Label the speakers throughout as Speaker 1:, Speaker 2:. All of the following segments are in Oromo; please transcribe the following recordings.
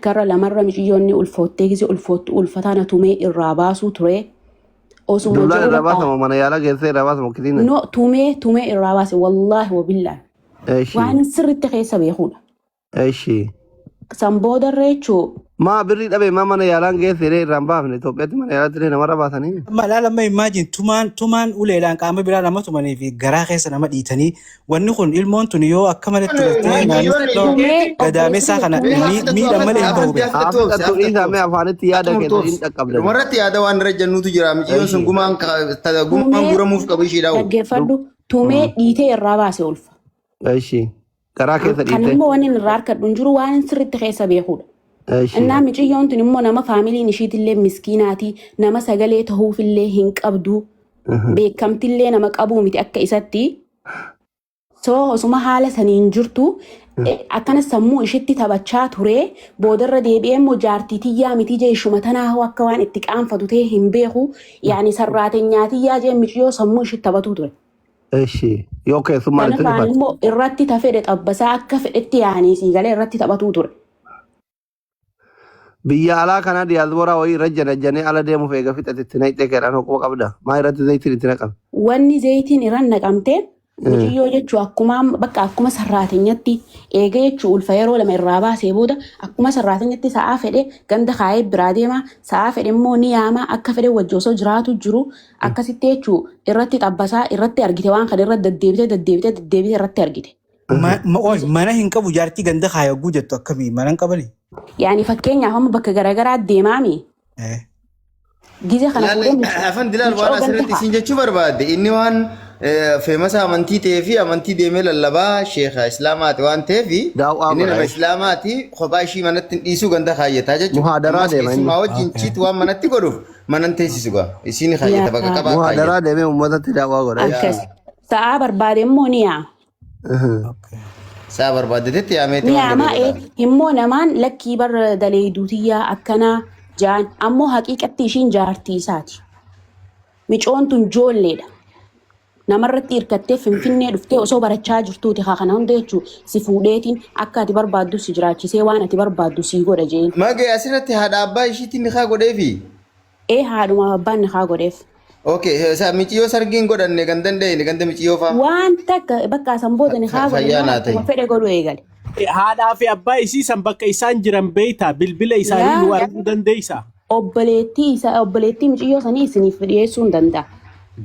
Speaker 1: Karra lamarra miciyyoonni ulfoottee gise ulfoottu ulfataan tumee irraa baasuu ture. Osuma
Speaker 2: Dullaan
Speaker 1: jiru
Speaker 2: irraa
Speaker 1: bakka
Speaker 2: baasama mana yaalaa geessee irraa baasama kiliina.
Speaker 1: No, tumee tumee irraa baase, wallaahi wabillaahi.
Speaker 2: Eshi.
Speaker 1: Waan sirriitti keessa beekuudha.
Speaker 2: Eshi.
Speaker 1: San boodarra jechuu
Speaker 2: Maa birrii dhabe maa mana yaalaan geessee irraan baafne? Itoophiyaatti mana yaalaatti illee namarra baasanii.
Speaker 3: Amma ilaala, amma imagine tumaan tumaan uleedhaan qaama biraa nama tumanii fi garaa keessa nama dhiitanii, wanni kun ilmoon tun yoo akka malee turtee naannoo
Speaker 1: tumee
Speaker 3: gadaamessaa kana miidhan malee hin bahu beeku.
Speaker 2: Haa fixattu, dhiisaa, mee afaanitti yaada kenna hin dhaqqabdan.
Speaker 4: Dhumarratti yaada waan irra jennuutu jira. Miciyyoon sun gumaan gumaan
Speaker 1: Tumee
Speaker 4: guuramuuf qabu ishiidhaa'u.
Speaker 1: Dhaggeeffadhu, tumee dhiitee irraa baase ulfa.
Speaker 2: Eshi. Garaa keessa
Speaker 1: Kan
Speaker 2: dhiite.
Speaker 1: immoo wanni irraa harkadhu hin jiru, waan sirriitti keessa beekuudha.
Speaker 2: Eshi.
Speaker 1: Innaa miciyyoon tun immoo nama faamiliin ishiitillee miskiinaati, nama sagalee tahuufillee hin qabdu, beekamtillee nama qabuu miti akka isatti. So osuma haala saniin jirtu akkana sammuu ishitti taphachaa ture. Boodarra deebi'ee immoo jaartii tiyyaa miti jee, ishuma tanaa hoo akka waan itti qaanfatu ta'e hin beeku, yaani sarraatenyaa tiyyaa jee miciyyoo sammuu ishitti taphatuu ture.
Speaker 2: Eshi. Yoo keessummaan itti
Speaker 1: Kanafaan
Speaker 2: dhufan.
Speaker 1: immoo irratti ta fedhe xabbasaa, akka fedhetti yaanii sii galee irratti taphatuu ture.
Speaker 2: Biyya alaa kana diyaasbooraa wayii irra janajjanee ala deemuuf eega fixate itti naqxee keedhaan hoquma qabda. Maa irratti zayitiin itti naqame?
Speaker 1: Wanni zayitiin irra naqamte muciyyoo jechuu akkuma bakka akkuma sarraatenyatti eega jechuu ulfa yeroo lama irraa baasee booda akkuma sarraatenyatti sa'aa fedhe ganda kaayee biraa deema, sa'aa fedhe immoo ni yaama, akka fedhe wajji osoo jiraatu jiru akkasitti jechuu irratti xabbasaa irratti argite, waan kana irratti deddeebitee deddeebitee deddeebitee irratti argite.
Speaker 3: Oy, mana hin qabu, jaartii ganda kaaya hogguu jettu akkamii mana hin qabani?
Speaker 1: Yaani fakkeenyaaf amma bakka garaagaraa deemaami. Gize kana fuudhee
Speaker 4: Afan dilaal
Speaker 1: mucoo
Speaker 4: waan
Speaker 1: ganda
Speaker 4: asirratti
Speaker 1: haa.
Speaker 4: isin jechuu barbaadde, inni waan famous amantii ta'ee fi amantii deemee lallabaa sheeka islaamaati waan ta'eef
Speaker 2: Daawwaa
Speaker 4: inni
Speaker 2: godha.
Speaker 4: nama islaamaati, kophaa ishii manatti hin dhiisuu, ganda kaayyataa jechuudha.
Speaker 2: Muhaadaraa
Speaker 4: Ammas
Speaker 2: deema inni.
Speaker 4: keessumaa wajjin chiit waan manatti godhuuf manan teessisu gaa isiin kaayyata bakka qabaa
Speaker 2: Muhaadaraa
Speaker 4: kaayyata.
Speaker 2: deemee uummatatti daawwaa godha.
Speaker 1: Akkas. Sa'aa barbaade immoo ni yaama.
Speaker 4: Saa barbaaddetetti yaameeti
Speaker 1: Ni
Speaker 4: waan
Speaker 1: yaama
Speaker 4: godhe godha.
Speaker 1: immoo namaan lakkii barra daleeyduutiyyaa akkanaa jaan, ammoo haqiiqatti ishiin jaartii isaati. Micoon tun joolleedha. Namarratti hirkattee Finfinnee dhuftee osoo barachaa jirtuuti haa kana hunda jechuu si fuudheetiin akka ati barbaaddu si jiraachisee waan ati barbaaddu si godha jeen.
Speaker 4: Magee, asirratti haadha abbaa ishiitiin ni kaa godheefi.
Speaker 1: Ee, haadhumaaf abbaan ni haa godheef.
Speaker 4: Okay, miciyyoo sargiin godhanne ganda hin dhayine, ganda miciyyoo faa.
Speaker 1: Waan takka bakka san booda ni haa godhe.
Speaker 4: Fayyaa naa ta'e.
Speaker 1: Akkuma fedhe godhu eegale.
Speaker 5: Haadhaa fi abbaa isii san bakka isaan jiran beeytaa? Bilbila isaanii nu arguu dandeessaa?
Speaker 1: Obboleettii isaa, obboleettii miciyyoo sanii isiniif dhiyeessuu hin danda'a.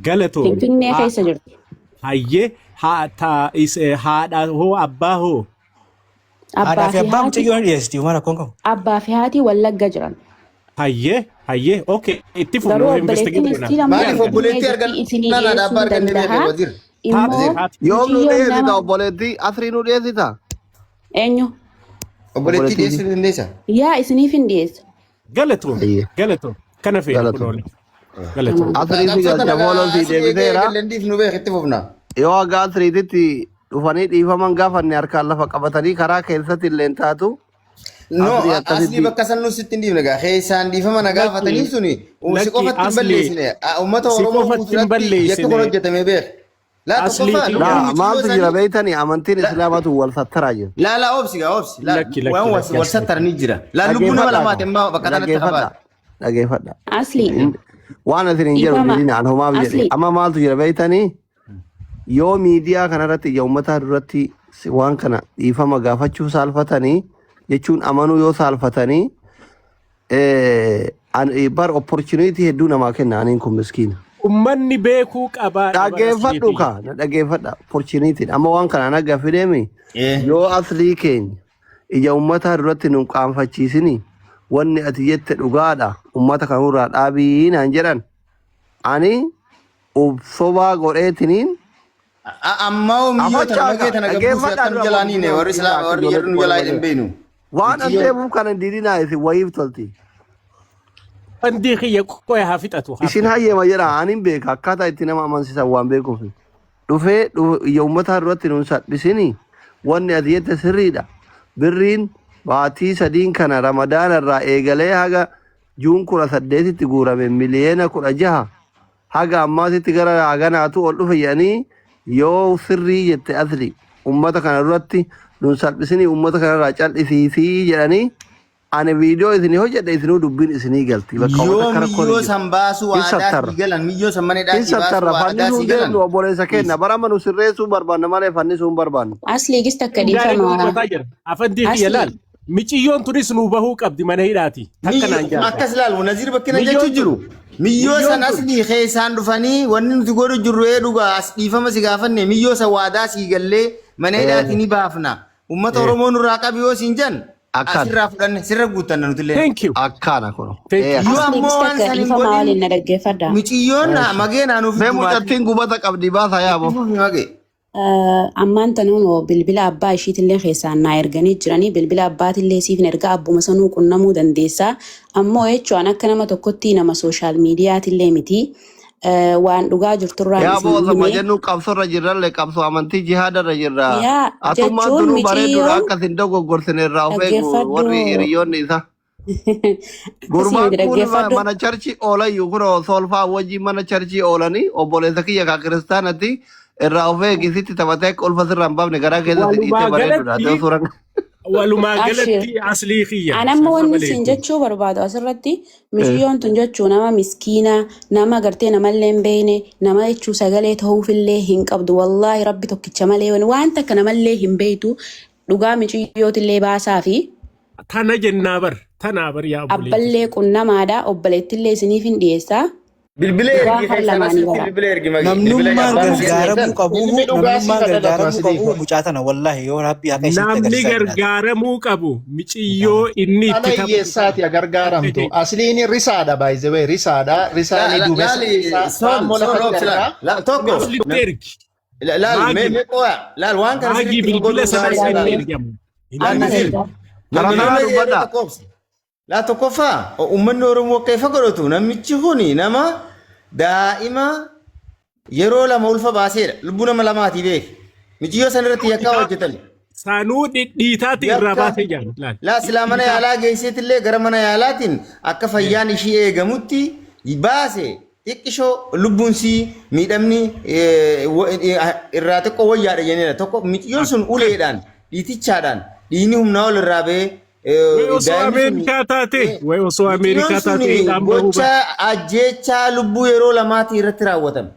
Speaker 5: Galatoom.
Speaker 1: Finfinnee keessa jirti.
Speaker 5: Hayyee, haadha hoo, abbaa hoo?
Speaker 1: Abbaa
Speaker 3: Haadhaa fi
Speaker 1: fi
Speaker 3: abbaa
Speaker 1: haati
Speaker 3: mucayyoo ni dhiyeessiti, uumaa rakkoon qabu.
Speaker 1: Abbaa fi haati Wallagga jiran.
Speaker 5: Hayyee, okay, itti
Speaker 1: Garuu
Speaker 5: fufnu,
Speaker 1: obboleettiin
Speaker 5: investigate godha.
Speaker 1: isii lammaa
Speaker 4: Maaliif
Speaker 1: Finfinnee
Speaker 4: obboleettii
Speaker 1: jirti,
Speaker 4: argannaan
Speaker 1: isinii
Speaker 4: haadha
Speaker 1: dhiyeessuu
Speaker 4: abbaa
Speaker 1: hin
Speaker 4: arganne beekee
Speaker 1: danda'a.
Speaker 4: wazir.
Speaker 1: Immoo
Speaker 5: Haati
Speaker 2: Yoom nu
Speaker 1: mucayyoon
Speaker 2: dhiyeessita
Speaker 1: nama
Speaker 2: obboleettii? Asrii nu dhiyeessita?
Speaker 1: Eenyu?
Speaker 4: Obboleettii
Speaker 2: Obboleettii
Speaker 4: dhiyeessuu ni dandeessa?
Speaker 1: Yaa, isiniif hin dhiyeessa.
Speaker 5: Galatoom.
Speaker 2: Hayyee.
Speaker 5: Galatoom. Kana feena
Speaker 2: Galatoom.
Speaker 5: kunoole. Galatoom.
Speaker 2: Asrii si
Speaker 4: Qabsoo
Speaker 2: galcha
Speaker 4: tana
Speaker 2: fooloon si
Speaker 4: asii eegee
Speaker 2: deebiseera.
Speaker 4: eegalleen dhiifnu beek, itti fufna.
Speaker 2: Yoo haga asriititti dhufanii dhiifaman gaafanne harkaan lafa qabatanii karaa keessatti illee taatu.
Speaker 4: No,
Speaker 2: Asrii
Speaker 4: asli
Speaker 2: akkasitti
Speaker 4: bakka san nuti sitti hin dhiifne gaa. Keessaan dhiifama na gaafatanii
Speaker 5: Lakki
Speaker 4: suni si
Speaker 5: lakki
Speaker 4: qofatti hin
Speaker 5: asli
Speaker 4: balleessine. Uummata
Speaker 5: si
Speaker 4: Oromoo
Speaker 5: qofatti hin
Speaker 4: guutuudhaatti yakki kun
Speaker 5: balleessine.
Speaker 4: hojjetame beek. Laa
Speaker 5: Aslii
Speaker 4: tokkoffaa
Speaker 5: kiyya.
Speaker 4: lubbuun
Speaker 2: Laa
Speaker 4: mucayyoo
Speaker 2: maaltu jira
Speaker 4: sanii
Speaker 2: beeytanii, amantiin islaamaatu wal sattaraa jira.
Speaker 4: Laa laa, obsi gaa, obsi. Laa
Speaker 5: Lakki lakki
Speaker 4: waan
Speaker 5: lakki
Speaker 4: wal
Speaker 5: asli.
Speaker 4: sattaranii jira. Laa lubbuu nama
Speaker 2: Dhageeffadhaa
Speaker 4: lamaati amma bakka tanatti
Speaker 2: dhageeffadha
Speaker 4: hafaati.
Speaker 2: dhageeffadha.
Speaker 1: Asli
Speaker 2: Waan isin hin jedhu
Speaker 1: dhiifama.
Speaker 2: didina an homaaf jedhe.
Speaker 1: Asli
Speaker 2: Amma maaltu jira beeytanii, yoo miidiyaa kanarratti ija uummataa duratti waan kana dhiifama gaafachuu saalfatanii jechuun amanuu yoo saalfatanii bar opportunity hedduu namaa kenna, aniin kun miskiina.
Speaker 5: Ummanni beekuu qabaadha bara
Speaker 2: Dhageeffadhu
Speaker 5: asliitii.
Speaker 2: ka na dhageeffadha, opportunity amma waan kana naga fideemi yoo aslii keenya ija uummataa duratti nu qaanfachiisini, wanni ati jette dhugaadha, uummata kanurraa dhaabii naan jedhan, ani sobaa godheetiniin
Speaker 4: Ammaa hoo miyyoo tana
Speaker 2: afachaa
Speaker 4: magee
Speaker 2: ka
Speaker 4: tana gabbuusi
Speaker 2: dhageeffadhaa
Speaker 4: akka nu
Speaker 2: dura
Speaker 4: jalaa niine warri
Speaker 2: opportunity
Speaker 4: islaama
Speaker 2: akka
Speaker 4: warri
Speaker 2: ijoollee
Speaker 4: jedhu nu
Speaker 2: xiqqoo
Speaker 4: jalaa
Speaker 2: malee
Speaker 4: hin beeynu.
Speaker 2: waan an
Speaker 4: Miciyyoo
Speaker 2: deemuuf kana hin didinaa, isin wayiif tolti.
Speaker 5: Fandii kiyya qoya haa fixatu haa
Speaker 2: Isin
Speaker 5: fixatu.
Speaker 2: hayyeema jedha, anin beeka akkaataa itti nama amansiisan waan beekuuf. Dhufee ija uummataa duratti nun salphisini, wanni ati jette sirriidha. Birriin baatii sadiin kana ramadaana irraa eegalee haga juun 18tti guurame miliyoona 16, haga ammaatitti gara haganaatu ol dhufe jedhanii, yoo sirrii jette asli ummata kana duratti nun salphisini, ummata kanarraa cal'isiisii jedhanii. Ani viidiyoo isinii hojjedhe, isinuu dubbiin isinii galti. Bakka
Speaker 4: Yoo
Speaker 2: uummata akka rakkoon
Speaker 4: miyyoo
Speaker 2: hin jiru.
Speaker 4: san baasuu
Speaker 2: Hin
Speaker 4: aadaa
Speaker 2: sattarra.
Speaker 4: sii galan, miyyoo san mana
Speaker 2: Hin
Speaker 4: hidhaatii baasuu
Speaker 2: sattarra.
Speaker 4: aadaa
Speaker 2: Fannisuu
Speaker 4: sii galan.
Speaker 2: deemnu, obboleessa keenya. Bara amma nu sirreessuu barbaanna malee fannisuu hin barbaannu.
Speaker 1: Asliigis takka
Speaker 5: Gaarii
Speaker 1: dhiifama.
Speaker 5: dubbataa jira. Afandii kiyya laal.
Speaker 1: Asli
Speaker 5: Miciyyoon tunis nuu bahuu qabdi mana hidhaati. Takka naan jaarta.
Speaker 4: Akkas laalu Naziir bakkina
Speaker 5: Miyyoon
Speaker 4: jechuu
Speaker 5: tun
Speaker 4: jiru. Miyyoo
Speaker 5: miyyoon
Speaker 4: san
Speaker 5: tun
Speaker 4: aslii keessaan dhufanii wanni nuti godhu jirru ee dhugaa as dhiifama si gaafanne, miyyoo san waadaa sii gallee mana hidhaatii ni baafna. Uummata Oromoo nurraa qabi yoo siin jan
Speaker 2: Akkaan.
Speaker 4: asirraa fudhanne sirra guuttanna nutillee.
Speaker 5: Thank you.
Speaker 2: Akkaana kun.
Speaker 5: Thank you.
Speaker 4: Yoo
Speaker 1: Asliigis
Speaker 4: ammoo waan
Speaker 1: takka
Speaker 4: san hin
Speaker 1: dhiifama
Speaker 4: godhin
Speaker 1: waliin na dhaggeeffadha.
Speaker 4: miciyyoon mageenaa nuuf
Speaker 2: Mee
Speaker 4: dhumaatii.
Speaker 2: mucattiin gubata qabdi baasa yaabo.
Speaker 4: Mage.
Speaker 1: Ammaan tanuun bilbila abbaa ishiitillee keessaan naa erganii jiranii, bilbila abbaatillee siif hin ergaa, abbuma sanuu qunnamuu dandeessaa. Ammoo jechuun akka nama tokkotti nama social mediaatillee miti. Waan dhugaa jirturraan
Speaker 2: Yaaboo
Speaker 1: isin
Speaker 2: osoma
Speaker 1: hime.
Speaker 2: jennu qabsorra jirrallee, qabsoo amantii jihaadarra jirra.
Speaker 1: Yaa
Speaker 2: Atummaan
Speaker 1: jechuun
Speaker 2: tunuu bareeduudha,
Speaker 1: miciyyoon
Speaker 2: akka isin dogoggorsin irraa of eegu
Speaker 1: dhaggeeffadhu.
Speaker 2: warri hiriyoonni isaa.
Speaker 1: Akkasii
Speaker 2: Gurbaan
Speaker 1: miti,
Speaker 2: kun
Speaker 1: dhaggeeffadhu.
Speaker 2: mana churchii oolayyuu, kun solfaa wajjin mana churchii oolanii, obboleessa kiyya kaa kiristaanatti irraa of eegi, sitti taphatee akka ulfa sirraa hin baafne garaa keessatti dhiitee
Speaker 5: Walumaa
Speaker 2: bareeduudha.
Speaker 5: galatti
Speaker 2: Suuraan
Speaker 5: walumaa
Speaker 1: Abshir.
Speaker 5: galatti aslii kiyya.
Speaker 1: An amma
Speaker 5: Sirra
Speaker 1: wanni siin
Speaker 5: bareedu.
Speaker 1: jechuu barbaadu asirratti, miciyyoon tun jechuu nama miskiinaa, nama gartee namallee hin beekne, nama jechuu sagalee ta'uufillee hin qabdu. Wallaahi, rabbi tokkicha malee waan takka namallee hin beektu. Dhugaa miciyyootillee baasaa fi
Speaker 5: Tana jennaa bar. Tanaa bar yaa obboleetti.
Speaker 1: abballee qunnamaadha, obboleettillee isiniif hin dhiyeessaa.
Speaker 4: Bilbila
Speaker 1: Dhugaa
Speaker 4: ergi
Speaker 1: har
Speaker 4: keessan
Speaker 1: lamaanii
Speaker 4: asirratti
Speaker 1: bara.
Speaker 4: bilbila ergi mage. Bilbila
Speaker 3: Namnummaan
Speaker 4: abbaan ishee
Speaker 3: gargaaramuu
Speaker 4: keessan.
Speaker 3: qabu,
Speaker 6: Ilmi dhugaa
Speaker 3: namnummaan
Speaker 6: siif haa dhalatu
Speaker 3: gargaaramuu
Speaker 6: aslii
Speaker 3: qabu
Speaker 6: kun.
Speaker 3: mucaa tana, wallaahi yoo rabbi haqa isinitti
Speaker 5: Namni
Speaker 3: agarsiisaa jiraate.
Speaker 5: gargaaramuu qabu miciyyoo inni
Speaker 6: Dhala
Speaker 5: itti taphatu
Speaker 6: hiyyeessaati
Speaker 5: kana.
Speaker 6: gargaaramtu. Asliin risaadha, by the way, risaadha. Risaani
Speaker 4: Laali
Speaker 6: duumessa
Speaker 4: sol
Speaker 6: raammoo
Speaker 4: sol
Speaker 6: lafatti
Speaker 4: obsi laal.
Speaker 6: argaa.
Speaker 4: Laal tokko.
Speaker 5: Aslitti ergi.
Speaker 4: Laal mee
Speaker 5: Maagi
Speaker 4: mee qo'a. Laal waan kana
Speaker 5: maagi
Speaker 4: sirriitti
Speaker 5: bilbila
Speaker 4: godhuu
Speaker 5: sana
Speaker 4: gaarii
Speaker 5: isinitti
Speaker 4: laal.
Speaker 5: ergamu. Hin
Speaker 4: Laal
Speaker 1: Amma
Speaker 4: Naziir.
Speaker 1: ergaa.
Speaker 2: Karaa
Speaker 4: Namni
Speaker 2: karaa
Speaker 4: nama yeroo
Speaker 2: dubbadha.
Speaker 4: tokko obsi. Laa tokkoffaa, uummanni Oromoo akka ifa godhatu, namichi kuni nama daa'ima yeroo lama ulfa baaseedha. Lubbuu nama lamaatii beek. Miciyyoo san irratti yakkaa hojjetan.
Speaker 5: Sanuu dhidhiitaati irraa
Speaker 4: Yakka
Speaker 5: baasee jaan. Laal.
Speaker 4: laa silaa mana yaalaa geesseetillee gara mana yaalaatiin akka fayyaan ishii eegamutti baase, xiqqishoo lubbuun sii miidhamni irraa xiqqoo wayyaadha jenneera. Tokko miciyyoon sun uleedhaan dhiitichaadhaan dhiigni humnaa ol irraa ba'ee
Speaker 5: Way osoo
Speaker 4: daa'imni sun
Speaker 5: Ameerikaa taate, way osoo Ameerikaa
Speaker 4: miciyyoon sun
Speaker 5: taate hidhaan bahuu
Speaker 4: gocha
Speaker 5: bara.
Speaker 4: ajjeechaa lubbuu yeroo lamaatii irratti raawwatame.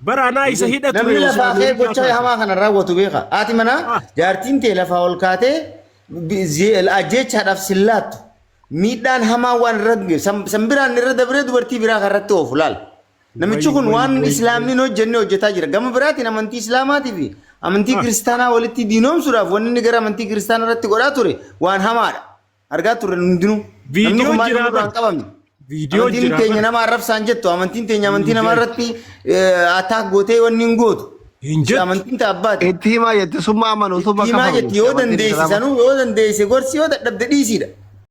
Speaker 5: Bara anaa isa hidha
Speaker 4: Namni
Speaker 5: ture osoo
Speaker 4: lafaa kee
Speaker 5: Ameerikaa
Speaker 4: gocha
Speaker 5: taate.
Speaker 4: hamaa kana raawwatu beeka. Haati manaa jaartiin tee lafaa ol kaatee ajjeechaadhaaf sillaattu. Miidhaan hamaa waan irra san biraan irra dabree dubartii biraa kan irratti oofu laal. Namichi
Speaker 5: Way
Speaker 4: kun
Speaker 5: way
Speaker 4: waan
Speaker 5: way way.
Speaker 4: islaamni hin hojjenne hojjetaa jira. Gama biraatiin amantii islaamaatii fi amantii kiristaanaa walitti diinoomsuudhaaf wanni inni gara amantii kiristaanaa irratti godhaa ture waan hamaadha. Argaa turre hundinuu. Namni
Speaker 5: Viidiyoo
Speaker 4: kun maaliif
Speaker 5: jiraa
Speaker 4: nurraa hin
Speaker 5: bar.
Speaker 4: qabamne?
Speaker 5: Viidiyoo
Speaker 4: Amantiin
Speaker 5: jiraa
Speaker 4: teenya
Speaker 5: bar.
Speaker 4: nama arrabsaan jettu, amantiin teenya amantii nama irratti attack gootee wanni hin gootu.
Speaker 5: Hin jettu.
Speaker 4: Amantiin ta abbaati.
Speaker 2: Itti himaa jette, summa amanu summa
Speaker 4: Itti himaa
Speaker 2: kafaru.
Speaker 4: jetti, yoo
Speaker 2: Amantiin
Speaker 4: dandeesse
Speaker 2: islaamaa.
Speaker 4: sanuu, yoo dandeesse gorsi, yoo dadhabde dhiisiidha.